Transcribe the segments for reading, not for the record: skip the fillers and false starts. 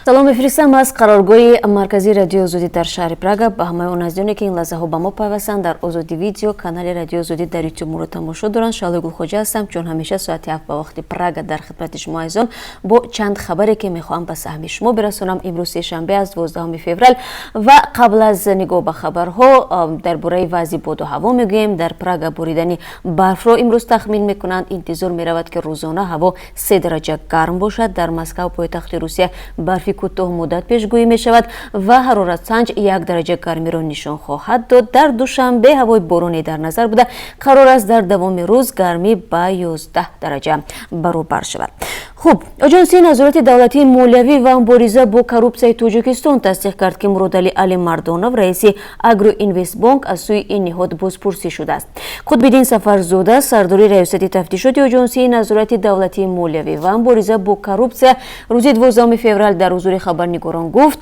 Салом мефиристам аз қароргоҳи марказии Радиои Озодӣ дар шаҳри Прага ба ҳамаи он азизоне, ки ин лаҳзаҳо ба мо пайвастанд, дар Озодӣ Видео, канали Радиои Озодӣ дар Ютуб моро тамошо доранд. Шаҳлои Гулхоҷа ҳастам. Чун ҳамеша, соати 7 ба вақти Прага дар хидмати шумо азизон бо чанд хабаре, ки мехоҳам ба саҳми шумо бирасонам. Имрӯз сешанбе аз 12 феврал ва қабл аз нигоҳ ба хабарҳо дар бораи вазъи боду ҳаво мегӯем. Дар Прага боридани барфро имрӯз тахмин мекунанд. Интизор меравад, ки рӯзона ҳаво 3 дараҷа гарм бошад. Дар Москав, пойтахти Русия, барфи кӯтоҳмуддат пешгӯӣ мешавад ва ҳароратсанҷ 1 дараҷа гармиро нишон хоҳад дод. Дар Душанбе ҳавои боронӣ дар назар буда, қарор аст дар давоми рӯз гармӣ ба 11 дараҷа баробар шавад. Хуб, Оҷонсии назорати давлатии молиявӣ ва мубориза бо коррупсияи Тоҷикистон тасдиқ кард, ки Муродалӣ Алимардонов, раиси Агроинвестбонк, аз сӯи ин ниҳод бозпурсӣ шудааст. Қутбиддин Сафарзода, сардори раёсати тафтишоти Оҷонсии назорати давлатии молиявӣ ва мубориза бо коррупсия, рӯзи 12 феврал дар ҳузури хабарнигорон гуфт,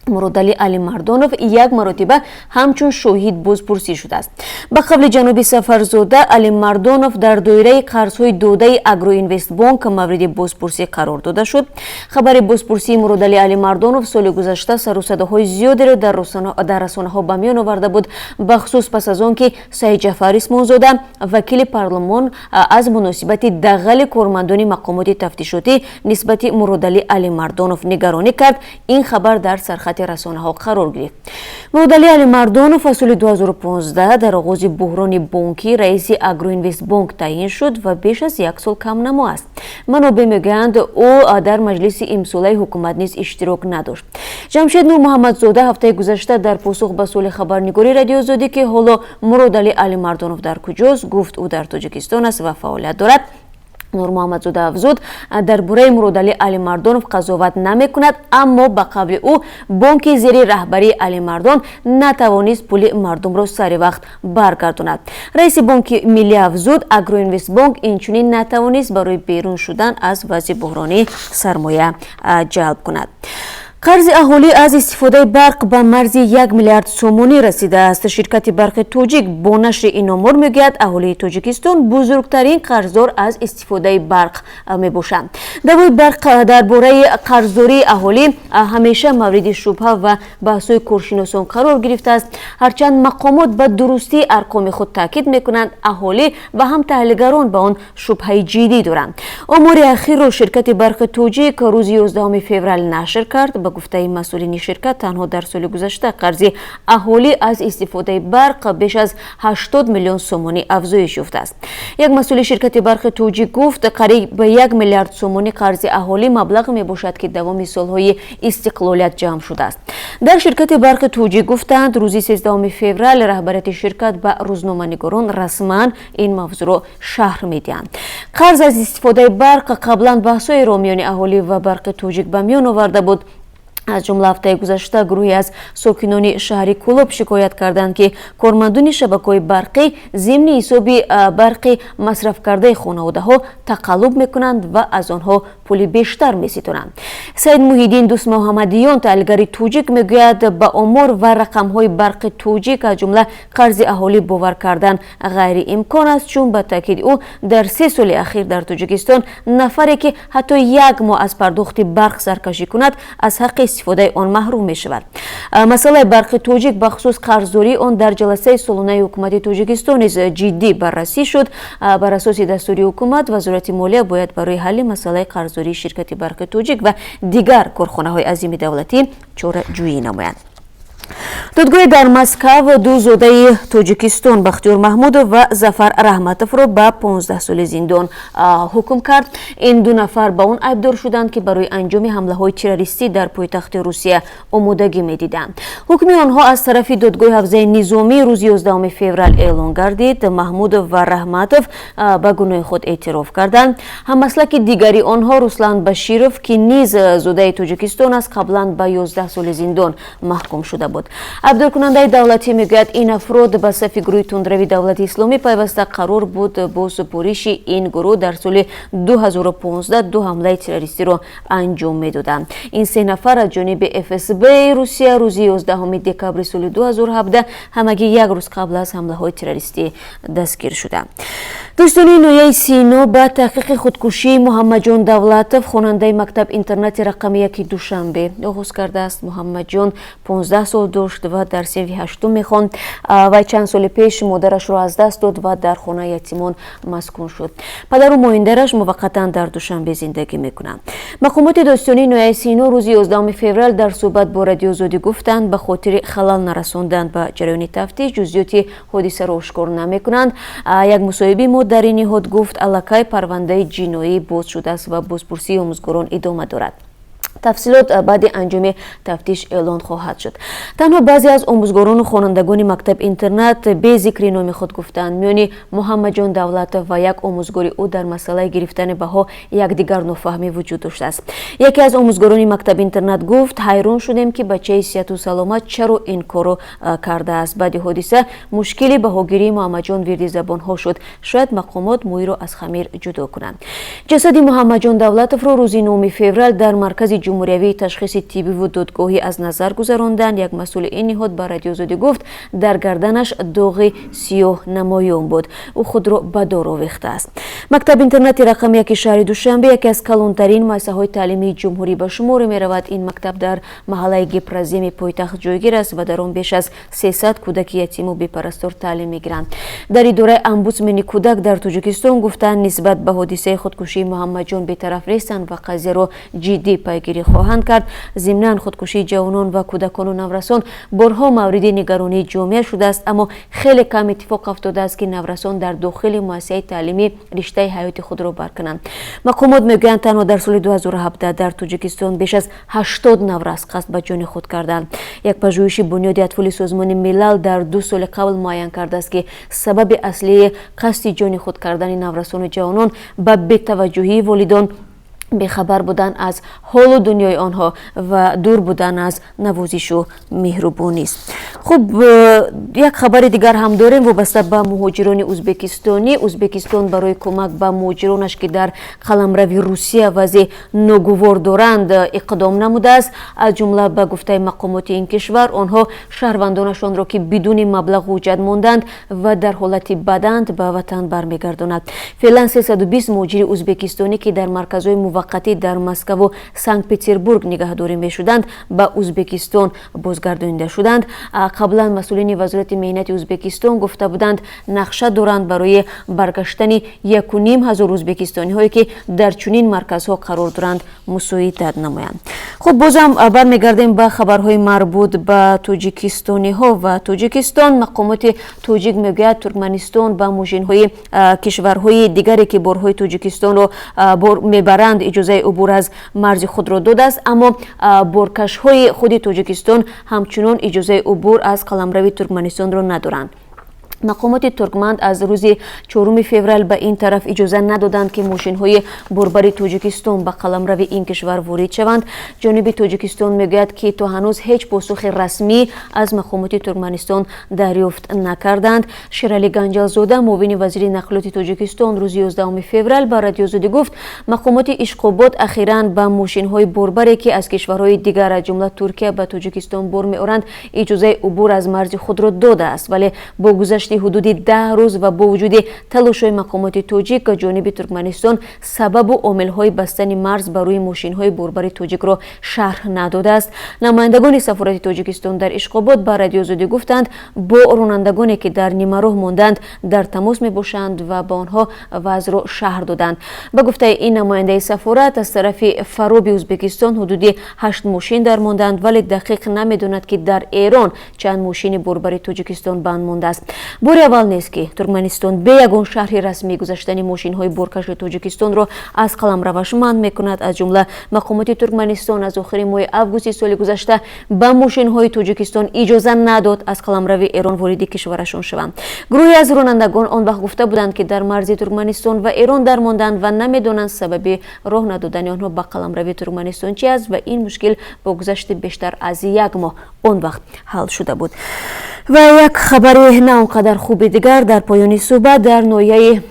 Муродалӣ Алимардонов як маротиба ҳамчун шоҳид бозпурсӣ шудааст. Ба қавли ҷаноби Сафарзода, Алимардонов дар доираи қарзҳои додаи Агроинвестбонк мавриди бозпурсӣ қарор дода шуд. Хабари бозпурсии Муродалӣ Алимардонов соли гузашта сару садоҳои зиёдеро дар расонаҳо ба миён оварда буд, бахусус пас аз он ки Саидҷафар Исмонзода, вакили парлумон, аз муносибати дағали кормандони мақомоти тафтишотӣ нисбати Муродалӣ Алимардонов нигаронӣ кард. Ин хабар дар сархати расонаҳо қарор гирифт. Муродалӣ Алимардонов аз соли 2015 дар оғози буҳрони бонкӣ раиси Агроинвестбонк таъйин шуд ва беш аз як сол камнамо аст. Манобеъ мегӯянд, ӯ дар маҷлиси имсолаи ҳукумат низ иштирок надошт. Ҷамшед Нурмуҳаммадзода ҳафтаи гузашта дар посух ба суоли хабарнигори Радиои Озодӣ, ки ҳоло Муродалӣ Алимардонов дар куҷост, гуфт, ӯ дар Тоҷикистон аст ва фаъолият дорад. Нурмуҳаммадзода афзуд, дар бораи Муродалӣ Алимардонов қазоват намекунад, аммо ба қавли ӯ, бонки зери раҳбарии Алимардон натавонист пули мардумро сари вақт баргардонад. Раиси Бонки Миллӣ афзуд, Агроинвестбонк инчунин натавонист барои берун шудан аз вазъи буҳронӣ сармоя ҷалб кунад. Қарзи аҳолӣ аз истифодаи барқ ба марзи 1 миллиард сомонӣ расидааст. Ширкати Барқи Тоҷик бо нашри ин омор мегӯяд, аҳолии Тоҷикистон бузургтарин қарздор аз истифодаи барқ мебошанд. Даъвои барқ дар бораи қарздории аҳолӣ ҳамеша мавриди шубҳа ва баҳсҳои коршиносон қарор гирифтааст. Ҳарчанд мақомот ба дурустии арқоми худ таъкид мекунанд, аҳолӣ ва ҳам таҳлилгарон ба он шубҳаи ҷиддӣ доранд. Омори ахирро ширкати Барқи Тоҷик рӯзи 11 феврал нашр кард. Ба гуфтаи масъулини ширкат, танҳо дар соли гузашта қарзи аҳолӣ аз истифодаи барқ беш аз 80 миллион сомонӣ афзоиш ёфтааст. Як масъули ширкати Барқи Тоҷик гуфт, қариб ба 1 миллиард сомонӣ қарзи аҳолӣ маблағ мебошад, ки давоми солҳои истиқлолият ҷамъ шудааст. Дар ширкати Барқи Тоҷик гуфтанд, рӯзи 13 феврал раҳбарияти ширкат ба рӯзноманигорон расман ин мавзӯъро шарҳ медиҳанд. Қарз аз истифодаи барқ қаблан баҳсҳоеро миёни аҳолӣ ва Барқи Тоҷик ба миён оварда буд. Аз ҷумла, ҳафтаи гузашта гурӯҳе аз сокинони шаҳри Кӯлоб шикоят карданд, ки кормандони шабакаҳои барқӣ зимни ҳисоби барқи масрафкардаи хонаводаҳо тақаллуб мекунанд ва аз онҳо пули бештар меситонанд. Саид Муҳиддин Дӯстмуҳаммадиён, таҳлилгари тоҷик, мегӯяд, ба омор ва рақамҳои Барқи Тоҷик, аз ҷумла қарзи аҳолӣ, бовар кардан ғайриимкон аст, чун ба таъкиди ӯ, дар 3 соли ахир дар Тоҷикистон нафаре, ки ҳатто як моҳ аз пардохти барқ саркашӣ кунад, аз ҳаққи истифодаи он маҳрум мешавад. Масъалаи Барқи Тоҷик, бахусус қарздории он, дар ҷаласаи солонаи ҳукумати Тоҷикистон низ ҷиддӣ баррасӣ шуд. Бар асоси дастури ҳукумат, Вазорати молия бояд барои ҳалли масъалаи қарздории ширкати Барқи Тоҷик ва дигар корхонаҳои азими давлатӣ чораҷӯӣ намояд. Додгоҳи дар Москав ду зодаи Тоҷикистон, Бахтиёр Маҳмудов ва Зафар Раҳматовро, ба 15 соли зиндон ҳукм кард. Ин ду нафар ба он айбдор шуданд, ки барои анҷоми ҳамлаҳои террористӣ дар пойтахти Русия омодагӣ медиданд. Ҳукми онҳо аз тарафи додгоҳи ҳавзаи низомӣ рӯзи 11 феврал эълон гардид. Маҳмудов ва Раҳматов ба гуноҳи худ эътироф карданд. Ҳаммаслаки дигари онҳо, Руслан Баширов, ки низ зодаи Тоҷикистон аст, қаблан ба 11 соли зиндон маҳкум шуда буд. Айбдоркунандаи давлатӣ мегӯяд, ин афрод ба сафи гурӯҳи тундрави Давлати Исломӣ пайваста, қарор буд бо супориши ин гурӯҳ дар соли 2015 ду ҳамлаи террористиро анҷом медоданд. Ин се нафар аз ҷониби ФСБ Русия рӯзи 11 декабри соли 2017, ҳамагӣ як рӯз қабл аз ҳамлаҳои террористӣ, дастгир шуданд. Дӯстони ноҳияи Сино ба таҳқиқи худкушии Муҳаммадҷон Давлатов, хонандаи мактаб-интернати рақами 1 Душанбе, оғоз кардааст. Муҳаммадҷон 15 сол дошт ва дар синфи ҳаштум мехонд. Вай чанд соли пеш модарашро аз даст дод ва дар хонаи ятимон маскун шуд. Падару моиндараш муваққатан дар Душанбе зиндагӣ мекунанд. Мақомоти додситонии ноҳияи Сино рӯзи 11 феврал дар суҳбат бо Радиои Озодӣ гуфтанд, ба хотири халал нарасондан ба ҷараёни тафтиш ҷузъиёти ҳодисаро ошкор намекунанд. Як мусоҳиби мо дар ин ниҳод гуфт, аллакай парвандаи ҷиноӣ боз шудааст ва бозпурсии омӯзгорон идома дорад. Тафсилот баъди анҷоми тафтиш эълон хоҳад шуд. Танҳо баъзе аз омӯзгорону хонандагони мактаб-интернат бе зикри номи худ гуфтанд, миёни Муҳаммадҷон Давлатов ва як омӯзгори ӯ дар масъалаи гирифтани баҳо якдигар нофаҳмӣ вуҷуд доштааст. Яке аз омӯзгорони мактаб-интернат гуфт, ҳайрон шудем, ки бачаи сиҳату саломат чаро ин корро кардааст. Баъди ҳодиса мушкили баҳогирии Муҳаммадҷон вирди забонҳо шуд. Шояд мақомот мӯйро аз хамир ҷудо кунанд. Ҷасади Муҳаммадҷон Давлатовро рӯзи 9 феврал дар Маркази ҷумҳуриявии ташхиси тиббиву додгоҳӣ аз назар гузаронданд. Як масъули ин ниҳод ба Радиои Озодӣ гуфт, дар гарданаш доғи сиёҳ намоён буд, ӯ худро ба дор овехтааст. Мактаб-интернати рақами 1 шаҳри Душанбе яке аз калонтарин муассисаҳои таълимии ҷумҳурӣ ба шумор меравад. Ин мактаб дар маҳаллаи Гипроземи пойтахт ҷойгир аст ва дар он беш аз 300 кӯдаки ятиму бепарастор таълим мегиранд. Дар идораи омбудсмени кӯдак дар Тоҷикистон гуфтанд, нисбат ба ҳодисаи худкушии Муҳаммадҷон бетараф нестанд ва қазияро ҷиддӣ пайгирӣ хоҳанд кард. Зимнан, худкушии ҷавонон ва кӯдакону наврасон борҳо мавриди нигаронии ҷомеа шудааст, аммо хеле кам иттифоқ афтодааст, ки наврасон дар дохили муассисаи таълимӣ риштаи ҳаёти худро баркунанд. Мақомот мегӯянд, танҳо дар соли 2017 дар Тоҷикистон беш аз 80 наврас қасд ба ҷони худ карданд. Як пажӯҳиши Бунёди атфоли Созмони Милал дар 2 соли қабл муайян кардааст, ки сабаби аслии қасди ҷони худ кардани наврасону ҷавонон ба бетаваҷҷӯҳии волидон, бехабар будан аз ҳолу дунёи онҳо ва дур будан аз навозишу меҳрубонист. Хуб, як хабари дигар ҳам дорем, вобаста ба муҳоҷирони узбекистонӣ. Узбекистон барои кӯмак ба муҳоҷиронаш, ки дар қаламрави Русия вазъи ногувор доранд, иқдом намудааст. Аз ҷумла, ба гуфтаи мақомоти ин кишвар, онҳо шаҳрвандонашонро, ки бидуни маблағу ҳуҷҷат монданд ва дар ҳолати баданд, ба ватан бармегардонад. Феълан 320 муҳоҷири узбекистонӣ, ки дар марказҳои муваққатӣ дар Москаву Санкт Петербург нигаҳдорӣ мешуданд, ба Узбекистон бозгардонида шуданд. Қаблан масъулини Вазорати меҳнати Узбекистон гуфта буданд, нақша доранд барои баргаштани 1500 узбекистониҳое, ки дар чунин марказҳо қарор доранд, мусоидат намоянд. Хуб, бозам бармегардем ба хабарҳои марбут ба тоҷикистониҳо ва Тоҷикистон. Мақомоти тоҷик мегӯяд, Туркманистон ба мошинҳои кишварҳои дигаре, ки борҳои Тоҷикистонро мебаранд, иҷозаи убур аз марзи худро додааст, аммо боркашҳои худи Тоҷикистон ҳамчунон иҷозаи убур аз қаламрави Туркманистонро надоранд. Мақомоти туркман аз рӯзи 4 феврал ба ин тараф иҷоза надоданд, ки мошинҳои борбари Тоҷикистон ба қаламрави ин кишвар ворид шаванд. Ҷониби Тоҷикистон мегӯяд, ки то ҳанӯз ҳеҷ посухи расмӣ аз мақомоти Туркманистон дарёфт накарданд. Шералӣ Ганҷалзода, муовини вазири нақлиёти Тоҷикистон, рӯзи 11 феврал ба Радиои Озодӣ гуфт, мақомоти Ишқобод ахиран ба мошинҳои борбаре, ки аз кишварҳои дигар, аз ҷумла Туркия, ба Тоҷикистон бор меоранд, иҷозаи убур аз марзи худро додааст. Вале бо гузашти ҳудуди 10 рӯз ва бо вуҷуди талошҳои мақомоти тоҷик, ҷониби Туркманистон сабабу омилҳои бастани марз ба рӯи мошинҳои борбари тоҷикро шарҳ надодааст. Намояндагони сафорати Тоҷикистон дар Ишқобод ба Радиои Озодӣ гуфтанд, бо ронандагоне, ки дар нимароҳ монданд, дар тамос мебошанд ва ба онҳо вазъро шарҳ доданд. Ба гуфтаи ин намояндаи сафорат, аз тарафи Фароби Ӯзбекистон ҳудуди ҳашт мошин дармонданд, вале дақиқ намедонад, ки дар Эрон чанд мошини борбари Тоҷикистон банд мондааст. Бори аввал нест, ки Туркманистон бе ягон шарҳи расмӣ гузаштани мошинҳои боркаши Тоҷикистонро аз қаламраваш манъ мекунад. Аз ҷумла, мақомоти Туркманистон аз охири моҳи августи соли гузашта ба мошинҳои Тоҷикистон иҷоза надод аз қаламрави Эрон вориди кишварашон шаванд. Гурӯҳе аз ронандагон он вақт гуфта буданд, ки дар марзи Туркманистон ва Эрон дармонданд ва намедонанд, сабаби роҳ надодани онҳо ба қаламрави Туркманистон чи аст, ва ин мушкил бо гузашти бештар аз як моҳ он вақт ҳал шуда буд. Ва як хабари на он қадар хуби дигар дар поёни суҳбат: дар ноҳияи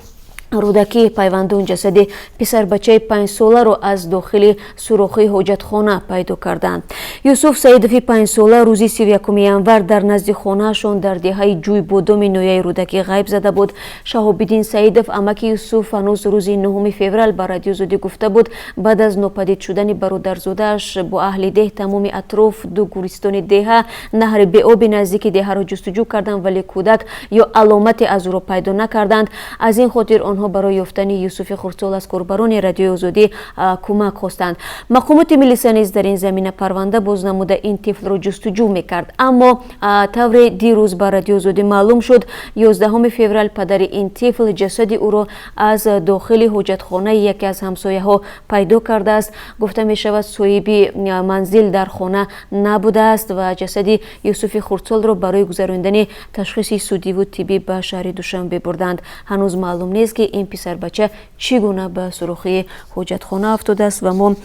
Рӯдакии Пайвандун ҷасади писарбачаи 5-соларо аз дохили сурохии ҳоҷатхона пайдо карданд. Юсуф Саидови 5-сола рӯзи 31 январ дар назди хонаашон дар деҳаи Ҷӯйбодоми ноҳияи Рӯдакӣ ғайб зада буд. Шаҳобиддин Саидов, амаки Юсуф, ҳанӯз рӯзи 9 феврал ба Радиои Озодӣ гуфта буд, баъд аз нопадид шудани бародарзодааш бо аҳли деҳ тамоми атроф, ду гӯристони деҳа, наҳри беоби наздики деҳаро ҷустуҷӯ карданд, вале кӯдак ё аломате аз ӯро пайдо накарданд. Аз ин хотир онҳо барои ёфтани Юсуфи хурдсол аз корбарони Радиои Озодӣ кӯмак хостанд. Мақомоти милиса низ дар ин замина парванда боз намуда, ин тифлро ҷустуҷӯ мекард. Аммо тавре дирӯз ба Радиои Озодӣ маълум шуд, 11 феврал падари ин тифл ҷасади ӯро аз дохили ҳоҷатхонаи яке аз ҳамсояҳо пайдо кардааст. Гуфта мешавад, соҳиби манзил дар хона набудааст ва ҷасади Юсуфи хурдсолро барои гузарондани ташхиси судиву тиббӣ ба шаҳри Душанбе бурданд. Ҳанӯз маълум нест, ки ин писарбача чӣ гуна ба сурохии ҳоҷатхона афтодааст ва мо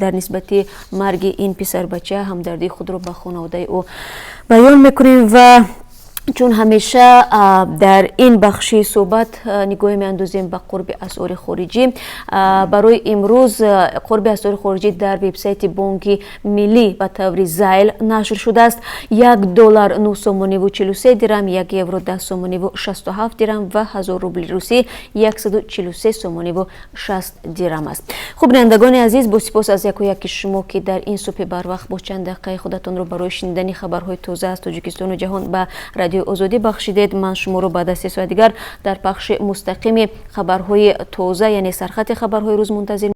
дар нисбати марги ин писарбача ҳамдардии худро ба хонаводаи ӯ баён мекунем. Ва чун ҳамеша дар ин бахши суҳбат нигоҳе меандозем ба қурби асъори хориҷӣ. Барои имрӯз қурби асъори хориҷӣ дар вебсайти Бонки Миллӣ ба таври зайл нашр шудааст: 1 доллар 9 сомониву 43 дирам, 1 евро 10 сомониву 67 дирам ва 1000 рубли русӣ 143 сомониву 60 дирам аст. Хуб, бинандагони азиз, бо сипос аз яку яки шумо, ки дар ин субҳи барвақт бо чанд дақиқаи худатонро барои шунидани хабарҳои тоза аз Тоҷикистону ҷаҳон ба Радиои Озодӣ бахшидед. Ман шуморо баъд аз 3 соат дигар дар пахши мустақими хабарҳои тоза, яъне сархати хабарҳои рӯз, мунтазир.